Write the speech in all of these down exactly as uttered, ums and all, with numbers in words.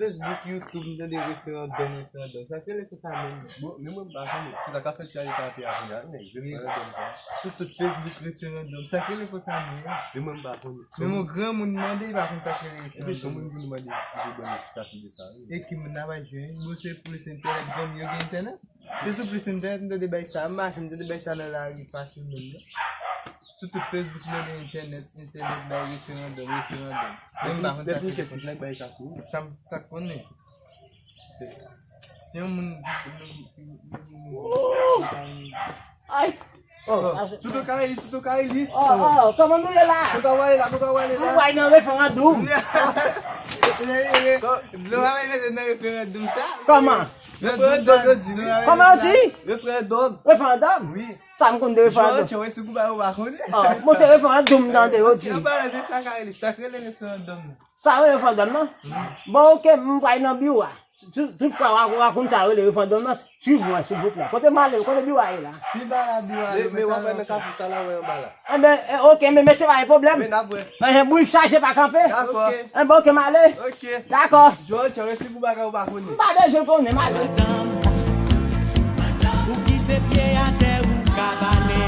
Facebook, YouTube, m tande referandòm, referandòm. Sa k rele konsa menm? Bon, men mwen m pa konnen. Se sa k ap fèt si Ayiti ap fè a kounye a, men referandòm sa. Sou tout Facebook, referandòm. Sa k rele konsa menm? Men mwen m pa konnen. Men yon granmoun mande, li pa konn sa k rele referandòm. Epi se yon moun pou nou mande pou ban nou esplikasyon de sa, wi. E ki moun n ap al jwenn? Bon, se plis entènèt, granmoun yo gen entènèt? Se sou plis entènèt m tande bay sa, m mache, m tande bay sa nan lari fasil menm non. Sou tout Facebook m tande entènèt, entènèt bay referandòm, referandòm. Men m pa konn sa ki referandòm. Sa, sa konnen. Se yon moun ki... Ay! Oh, Toutou Karilis, Toutou Karilis. Oh, oh, kòman nou ye la? Kote w ale la, kote w ale la? Mwen nan referandòm. Dlo a mete nan referandòm sa. Kòman? Referandòm yo di wi. Kòman yo di? Referandòm. Referandòm? Wi. Sa m konn de referandòm? Jan yo se kou ba yo pa konnen. Oh, mwen se referandòm m tande yo di. An palan de sa Karilis, sa k rele referandòm nan? Sa rele referandòm nan? Bon, oke, m pral nan biwo a. Tout, tout fwa w a, w a konn sa yo rele referandòm nan, swiv mwen, silvouplè. Kote m ale, kote biwo a ye la? Pi ba la biwo a ye, men w ap wè nan kafou sa la, w wè anba la. Enben, eh, oke, men mesye, pa gen pwoblèm. Men n ap wè. Enben, bourik chaje pa kanpe. Dakò. Enben, oke, m ale. Oke. Dakò. Jodi a, resi pou bagay ou pa konnen. M pa bezwen konnen, m ale. Madanm, ou ki se pye atè ou ka pale,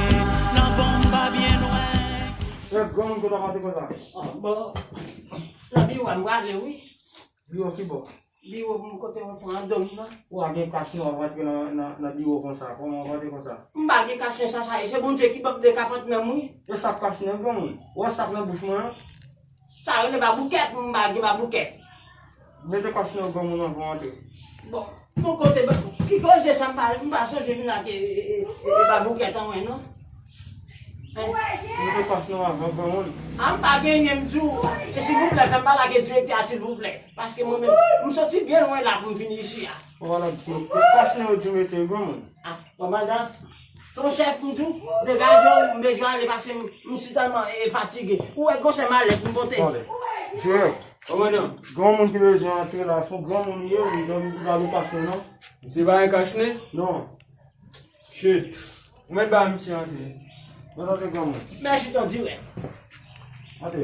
nan bon m pa byen lwen. Chèf, granmoun kote w ap antre konsa? Ah, bon. Nan biwo a m prale, wi. Biwo ki bò? Biwo pou m kote referandòm nan. Ou a gen kach non w ap rantre nan, nan, nan biwo konsa? Kòman w ap rantre konsa? M pa gen kach non, sa, sa, se Bondye ki ban m de kapòt nan m, wi. E sa k kach non, granmoun? Ou wè sa k nan bouch mwen an? Sa rele baboukèt, m pa gen baboukèt. Mete kach non, granmoun, anvan w antre. Bon, bon kote, ba, ki koze sa, m pa, m pa sonje vin ak, e, e, e, e, baboukèt an mwen, non. Mete kach non, anvan, granmoun. A, m pa genyen, m di w, e, silvouplè, fè m pale ak direktè a, silvouplè. Paske mwen menm, m soti byen lwen la pou m vini isi a. Ou pa nan ti kach non yo di mete, granmoun. A, bon, madanm, ton chèf, m di w, degaje w, m bezwen ale paske m, m sitèlman, e, fatige. Ou wè, gon sèl malèt m pote. Tande. Dirèk. Kòmandan. Granmoun ki bezwen antre la, se yon granmoun li ye, li, li pa gen kach non, non. Misye pa gen kach non? Non. Chut. Ou mèt ba misye antre. Mèt antre granmoun. Mèsi, ton dirèk. Antre.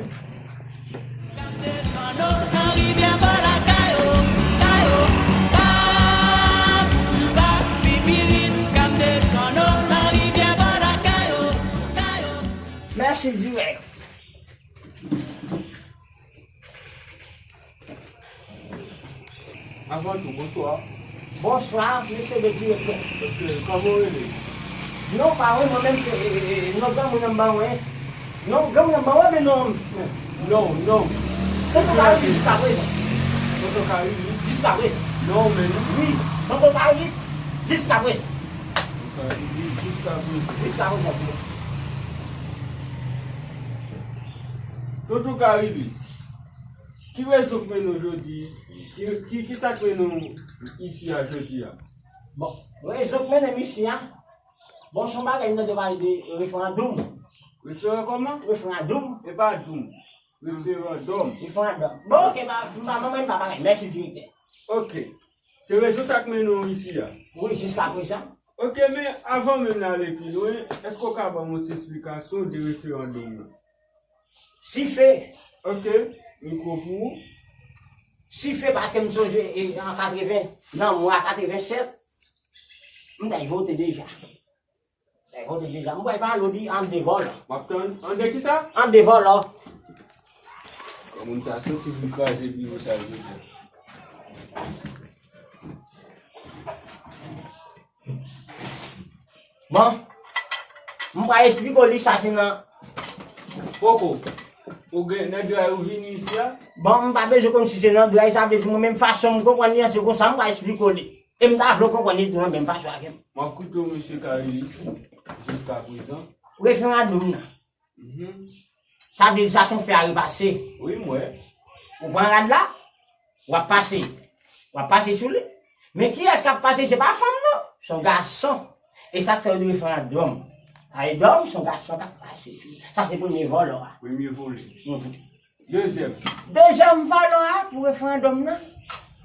Desann nan rivyè bò lakay ou, kay ou, pa, pa, pipirit, k ap desann nan rivyè bò lakay ou, kay ou. Mèsi, dirèk. Avan tou, bonswa. Bonswa, mesye le direktè. Ok, kòman w rele? Non pa mwen, mwen menm se, e, e, e, non granmoun nan m ba mwen. Non granmoun nan m ba mwen, men non. Non, non. Tonton Karilis jiskaprezan. Tonton Karilis? Jiskaprezan. Non, men non. Wi, Tonton Karilis, jiskaprezan. Tonton Karilis, jiskaprezan. Jiskaprezan, wi. Tonton Karilis, ki rezon k mennen w jodi, ki, ki, ki sa k mennen w isi a jodi a? Bon, rezon k mennen m isi a, bon, se yon bagay m tande yo pale de referandòm. Referan kòman? Referandòm. E pa doum. Referandòm. Referandòm. Bon, ok, pa, pa, pa, pa, pa, pa, mèsi, direktè. Ok. Se rezon sa k mennen w isi a? Wi, jiskaprezan. Ok, men avan menm n ale pi lwen, èske w ka ban m yon ti esplikasyon de referandòm nan? Sife. Ok, mikwo pou ou. Sife paske m sonje, e, an katreven, nan mwa katrevensèt, m t al vote deja. M t al vote deja. M pral pale w de Andevòlò. M ap tann. Ande kisa? Andevòlò. Granmoun sa soti vin kraze biwo sa jodi a. Bon, m pral esplike w li sa se nan... Poko. Ou gen nan dray ou vini isi a? Bon, m pa bezwen konn si se nan dray, sa vle di mwen menm fason m konprann li an se konsa, m pral esplike w li. E m ta vle w konprann li tou nan menm fason ak mwen. M ap koute w, mesye Karilis, jiskaprezan. Referandòm nan. Mhm. Sa vle di sa se yon fè a repase. Wi, m wè. Ou pran rad la, w ap pase. W ap pase sou li. Men kiyès k ap pase? Se pa fanm non, se yon gason. E sa k fè yo di referandòm. Ay dòm, se yon gason k ap pase sou li. Sa se premye vòlò a. Premye vòlò. Mhm. Dezyèm. Dezyèm vòlò a pou referandòm nan.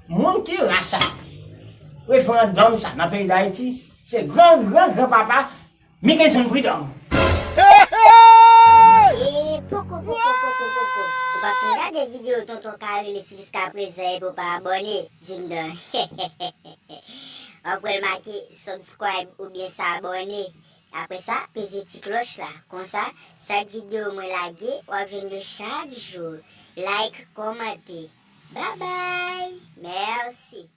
Moun ki racha referandòm sa nan peyi Dayiti, se gran, gran, gran papa Mickenson Prud'homme. Poko, poko, poko, poko. Ou pa t fin gade videyo Tonton Carel si jiska prezan epi w pa abòne? Di m non. W ap wè l make subscribe oubyen s'abonner. Apre sa, peze ti klòch la. Konsa, chak videyo mwen lage, w ap jwenn yo chak jou. Like, kòmante. Babay! Mèsi!